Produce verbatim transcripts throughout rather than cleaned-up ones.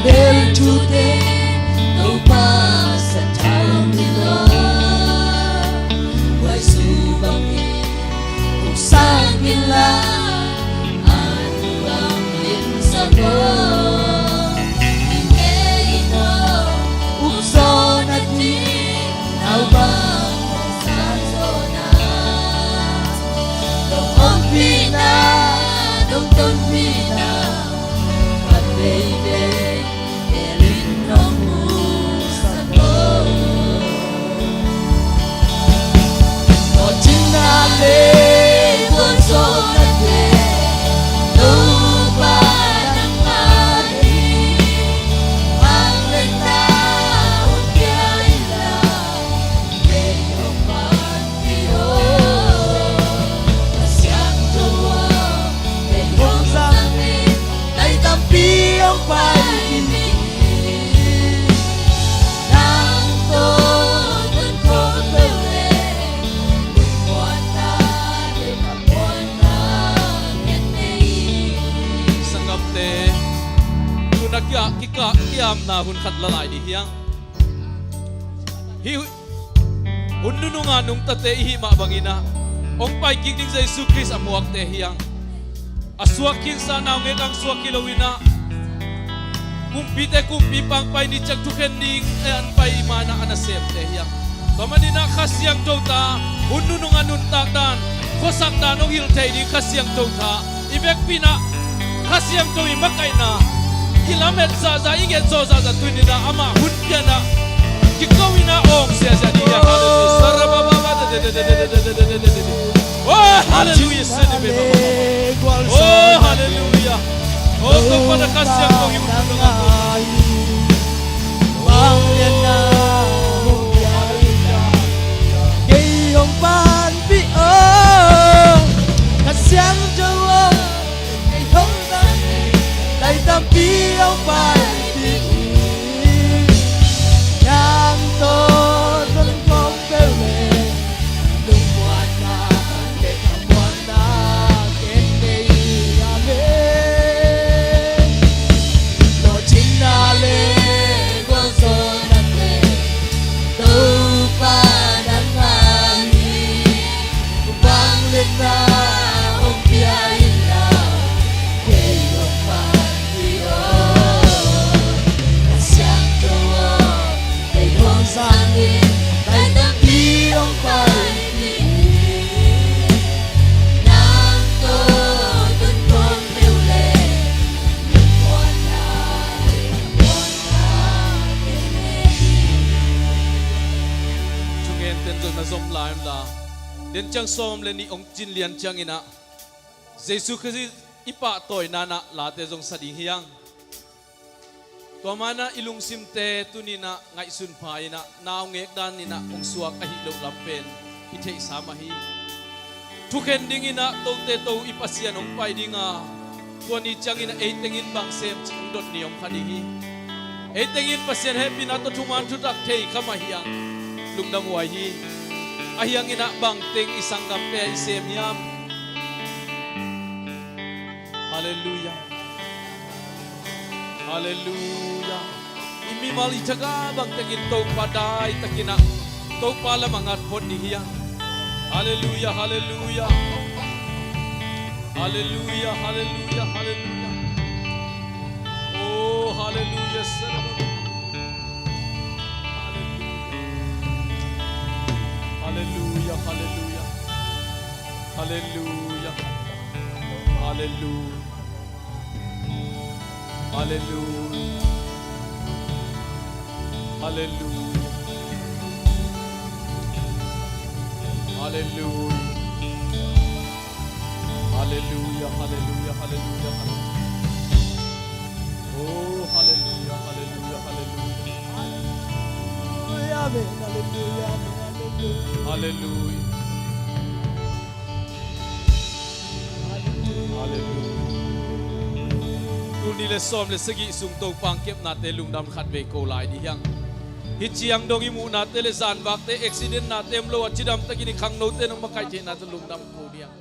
Ka lel thute Topa sathau ni lo. Huai su bangin uk sak inla, an bangin sa lo. I ngei in aw, uk zaw na ding, nau bang hong san zaw na. Dong ompihna, dong tonpihna, Sanggamte, tuna kia, kika, kiamna hun khat la lai dih hiang. Hih hun nununga nungtate i hih mah bangin ah hong pai kik ding Jesu Khrist a muakte hiang. A suak khinsa naungek ang suak hi lo in ah, kumpite kumpi pangpai ni ciang thukhen ding e an pai i man ah a nasemte hiang. Tua manin ah Kha Siangtho ta hun nununga nuntak dan, khuasak dan hong hilh thei ding Kha Siangtho ta i vekpi in ah Kha Siangtho i makaihna, i lamet zahzah, i nget zawh zahzah tuni in ah amah hun pian ah kiko in ah awng ziahziah ding hiang. Halleluiah. Sarabababa. Oh, halleluiah. Oh, halleluiah. Oh, Topa na Kha Siangtho hi. Kei hong panpih aw, Kha Siangtho aw. Kei hong panpih, lai tampi hong panpih. Nang tawh tun khawm peuh leh lungmuanna, kei lungmuanna ken nei. Amen. Lawhcinna le gualzawhnate Topa nangmah hi. Vangliatna hong pia inla, kei hong panpih aw. Kha Siangtho aw, kei hong sang in, lai tampi hong pai ding hi. Nang tawh tun khawm peuh leh lungmuanna, kei lungmuanna ken nei. Thungen ten zong na zom lai un la. Den ciang sawm le nih hong cin lian ciangin ah Jesu Khrist i pahtawina in ah late zong sa ding hiang. Tua man ah i lungsimte tuni in ah ngaihsun pha in ah naungek dan in ah hong suak ahih loh lam pen i theihsa mah hi. Thukhen dingin ah tote to i Pasian hong pai ding a, tua ni ciangin ah ei tengin bang sem cih hong dot ni om kha ding hi. Ei tengin Pasian hehpihna tawh thuman thutak thei kha mah hiang, lungdam huai hi. Ahi hangin ah bang teng i sanggamte i sem hiam? Halleluiah. Halleluiah. I mimal i thak ah bang tengin Topa daitakin ah Topa lam a ngat phot ni hiang. Halleluiah, halleluiah. Halleluiah, halleluiah, halleluiah. Oh, halleluiah. Halleluiah, halleluiah. Halleluiah. Halleluiah. Halleluiah. Halleluiah. Halleluiah. Halleluiah, halleluiah, halleluiah, halleluiah. Oh, halleluiah, halleluiah, halleluiah. Halleluiah, amen, halleluiah, amen, halleluiah. Halleluia. Halleluia. Tul nih le sawm le sagih sung Topa kepnate lungdam khatvei ko lai dih hiang. Hih ciang dong i muhnate le zanvakte, accident nate om lo a cidamtakin i khangnote nong makaih theihnate lungdam ko dih hiang.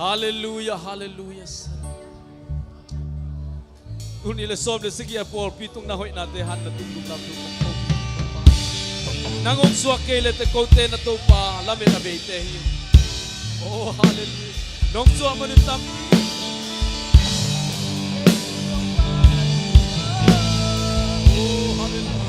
Halleluia, halleluia. Tul nih le sawm le sagih a pawlpi tung na hoihnate han na tung lungdam lungdam ko. Nang hong suak kei le te kote na Topa lamet a veite hi. Oh, halleluia. Nong suak man uh tam. Oh, halleluia.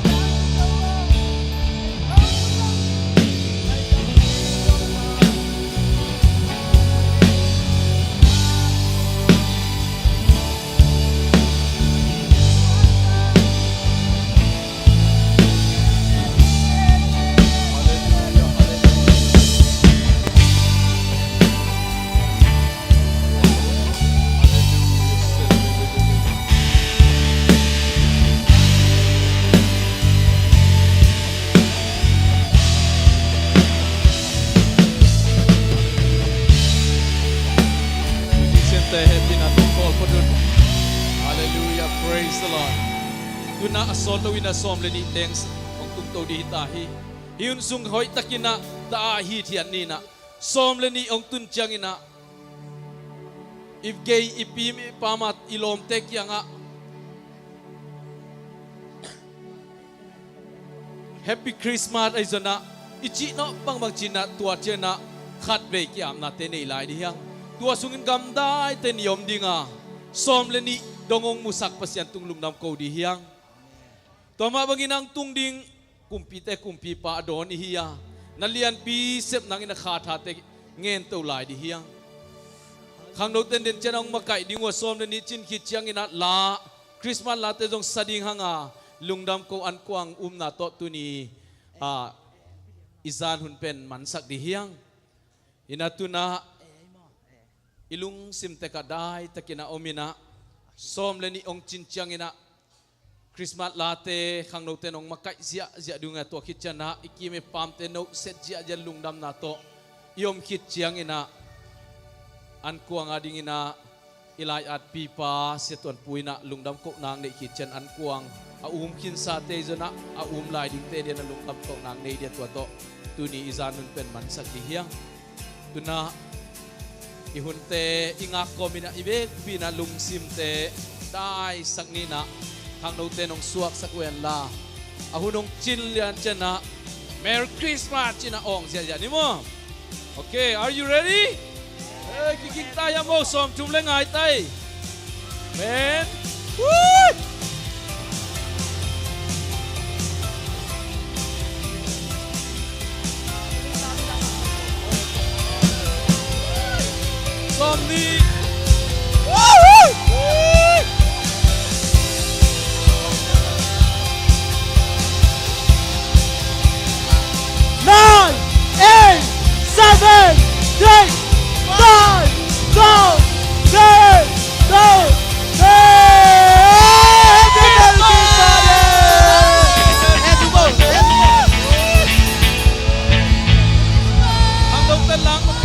Musician te hehpihna tawh kawl phot un. Halleluia, praise the Lord. Tu-in ah a sawt loin ah sawm le nih teng hong tungto dih hi ta hi. Hih hun sung hoihtakin ah ta a hithiat ni-in ah sawm le nih hong tun ciangin ah i gei i pim i pam a i lawmte kiangah Happy Christmas ahi zongin ah i cih nawh bangbang ci-in ah tua ciangin ah khatvei ki-apnate nei lai dih hiang. Tua sungin gamdaite nih om ding a, sawm le nih dong hong musak Pasian tung lungdam ko dih hiang. Tua mah bangin hong tung ding kumpite kumpipa a dawn i hi a, na lianpi sep nangin a khathate ngen to lai dih hiang. Khangno tenden ciang hong makaih ding uh a sawm le nih cin khit ciangin ah la, Christmas late zong sa ding hang a, lungdam ko, an kuang umna tawh tuni, ah, i zan hun pen mansak dih hiang. Ina tu-in ah i lungsim tek ah daitakin ah om in ah, sawm le nih hong cin ciangin ah Christmas late khangnote nong makaih ziahziah ding a, tua khit ciangin ah i kim i pamte noh set ziahziah lungdamna tawh i om khit ciangin ah an kuang a dingin ah i lai-atpipa Sia Tuan Pu in ah lungdam kohna hong neih khit ciang an kuang a um khinsate zong ah a um lai dingte dingin ah lungdam kohna hong nei dih a, tua tawh tuni i zan hun pen mansak dih hiang. Tu-in ah i hunte i ngak kawmin ah i vekpi-in ah lungsimte daisak ni-in ah khangnote nong suaksak uh hen la, a hun hong cin lian ciangin ah Merry Christmas ci-in ah awng ziahziah ni maw. Okay, are you ready? Hey, kiging ta hiam maw, sawmthum le ngai ta hi. Amen. Woo! Sawmnih. Nine, eight, seven, six, five, four, three, two, one.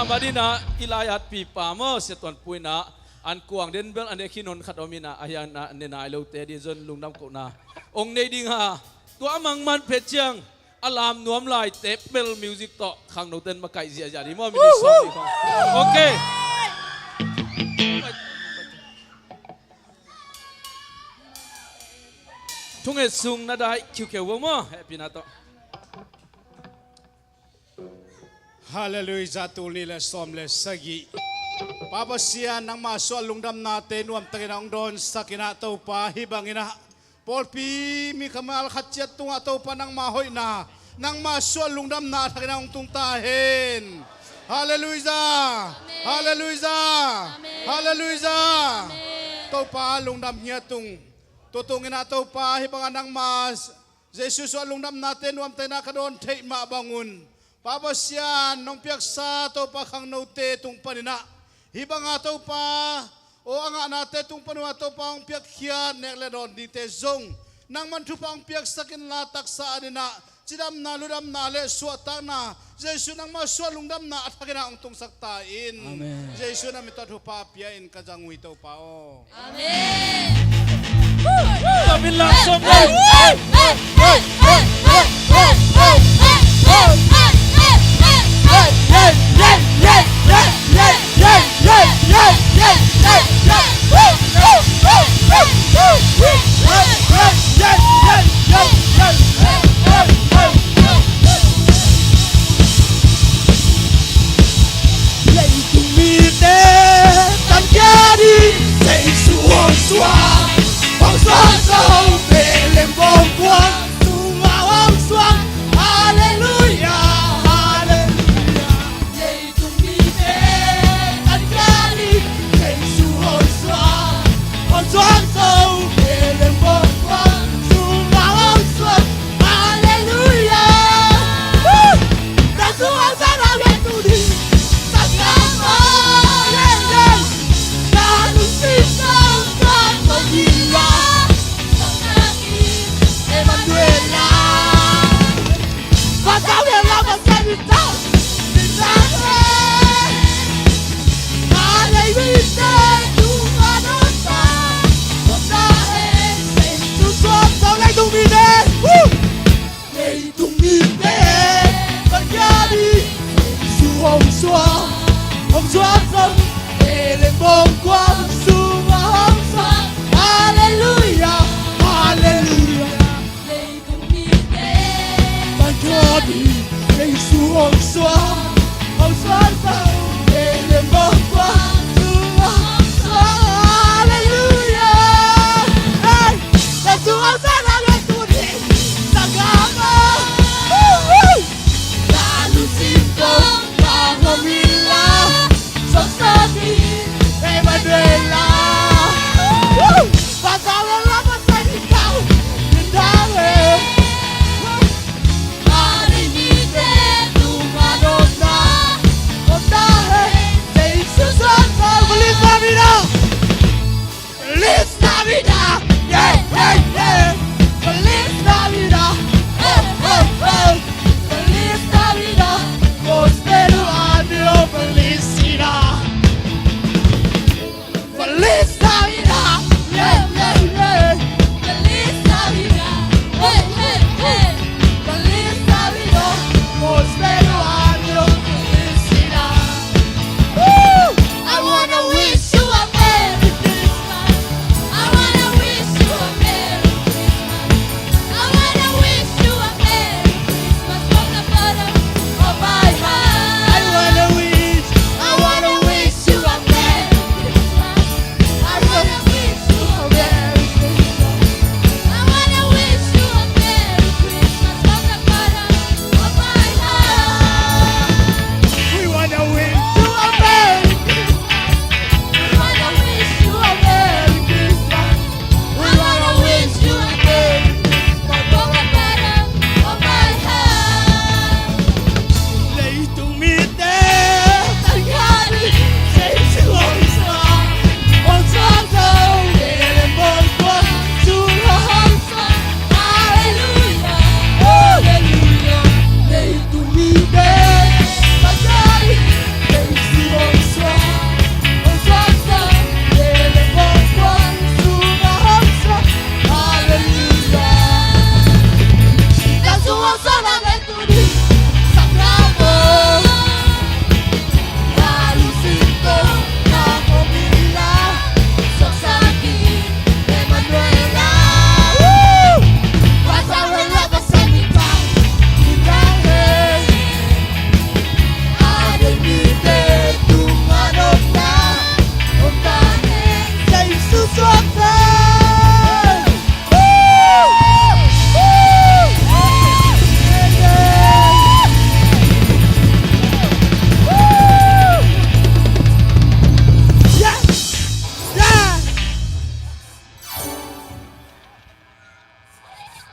Madina i lai-at pipa maw, Sia Tuan Pu inah an kuang den bel a ne khin hon khat om inah, a hiang inah ne nai lote ding zon lungdam kohna ong nei ding a, tua a mangman phet ciang a lam nuam lai tep bel music tawh khangnoten makaih ziahziah ding maw, minute sawm ding khawng. Ok. Thunget sung na dai khiukheu vo maw, hehpihna tawh. Halleluijah. Tul nih le sawm le sagih. Pa Pasian, nangma suah lungdamnate nuamtakin ah hong dawnsak inah Topa, hih bangin ah pawlpi mi kammal khat ciat tungah Topa nangma hoihna, nangma suah lungdamna a thakin ah hong tung ta hen. Halleluijah. Amen. Halleluijah. Amen. Halleluijah. Amen. Topa lungdam ngiat ung. Tutung inah Topa, hih bangah nangma Jesu suah lungdamnate nuamtakin ah ka dawn theih mah bangun, Pa Pasian, nong piaksa Topa khangnote tung panin ah, hih banga Topa aw a ngahnate tung panin ah Topa hong piakkhiat nek le dawn dingte zong nangman thupha hong piaksak inla, taksa adingin ah cidamna, ludamna le suahtakna, Jesu nangma suah lungdamna a thakin ah hong tungsak ta in. Amen. Jesu na min tawh thupha pia in ka zang uh hi Topa aw. Amen. Lam in lam sawm le. Hey, hey, hey, hey.